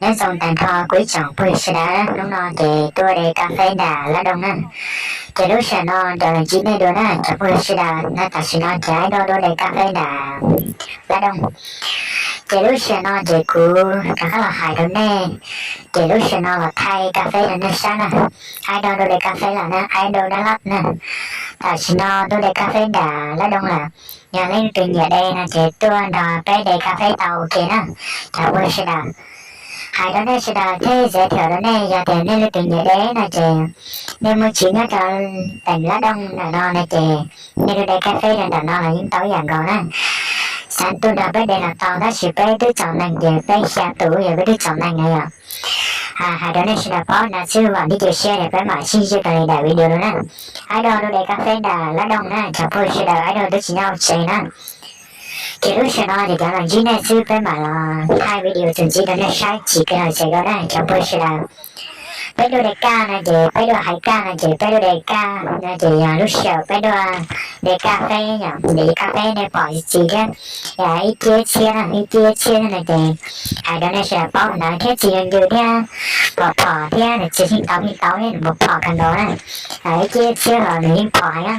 Nyob zoo tag nrho kuv ib tsoom phooj ywg sawv daws, hnub no ces tuaj de kas fes nram Lab Doog na. Ces lub sij hawm no cov los ntsib nej dua na cov phooj ywg sawv daws na, tam sim no ces Aib Doj tuaj de kas fes nram Lab Doog. Ces lub sij hawm no ces kuv rov qab los hais rau nej, ces lub sij hawm no los thaij kas fes rau nej saib na. Aib Doj tuaj de kas fes lawm na, Aib Doj Dab Lab na. Tam sim no tuaj de kas fes nram Lab Doog lawm. Yog leej twg nyiam de no ces tuaj nrog peb de kas fes tau ua ke na cov phooj ywg sawv daws. Hais rau nej sawv daws thiab, txhais tau rau nej, yog tias nej leej twg nyiam de no ces nej muaj tsev nyob rau teem Lab Doog ntawm no no ces nej tuaj de kas fes rau ntawm no los yeej tau ib yam nkaus na. Xav tuaj nrog peb de los tau, tab sis peb twb txom neej ces peb xya tus yog peb twb txom neej na yom. Hais rau nej sawv daws paub ntawd xwb, vam thiab cia siab tias peb mam sib ntsib rau lwm daim video no na. Aib Doj tuaj de kas fes nram Lab Doog na cov phooj ywg sawv daws, Aib Doj twb tsis nyob hauv tsev na. Ces lub sij hawm no ces cov los ntsib nej xwb, peb mam los thaij video txuas ntxiv rau nej saib tsis kev hauv tsev ko na cov phooj ywg sawv daws. Peb tuaj de kas no ces peb tuaj hais kas no ces peb tuaj de kas no ces yog lub sij hawm peb tuaj de kas fes yom, de kas fes nej pom tsis txi thiab, ib ciab ib txhiab na, ib ciab ib txhiab no ces hais rau nej sawv daws paub ntawd thiab, txi ncw ncw thiab, phom phom thiab, nws txi yeej tau yeej tau thiab, nws phom phom kawg nkaus na. Ib ciab ib txhiab los nws yeej phom heev na.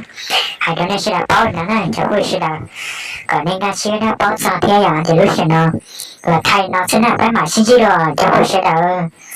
Hais rau nej sawv daws paub li ntawd na cov phooj ywg sawv daws, kom nej nkag siab thiab paub txog thiab yom. Ces lub sij hawm no los thaij li no xwb na, peb mam sib ntsib dua cov phooj ywg sawv daws.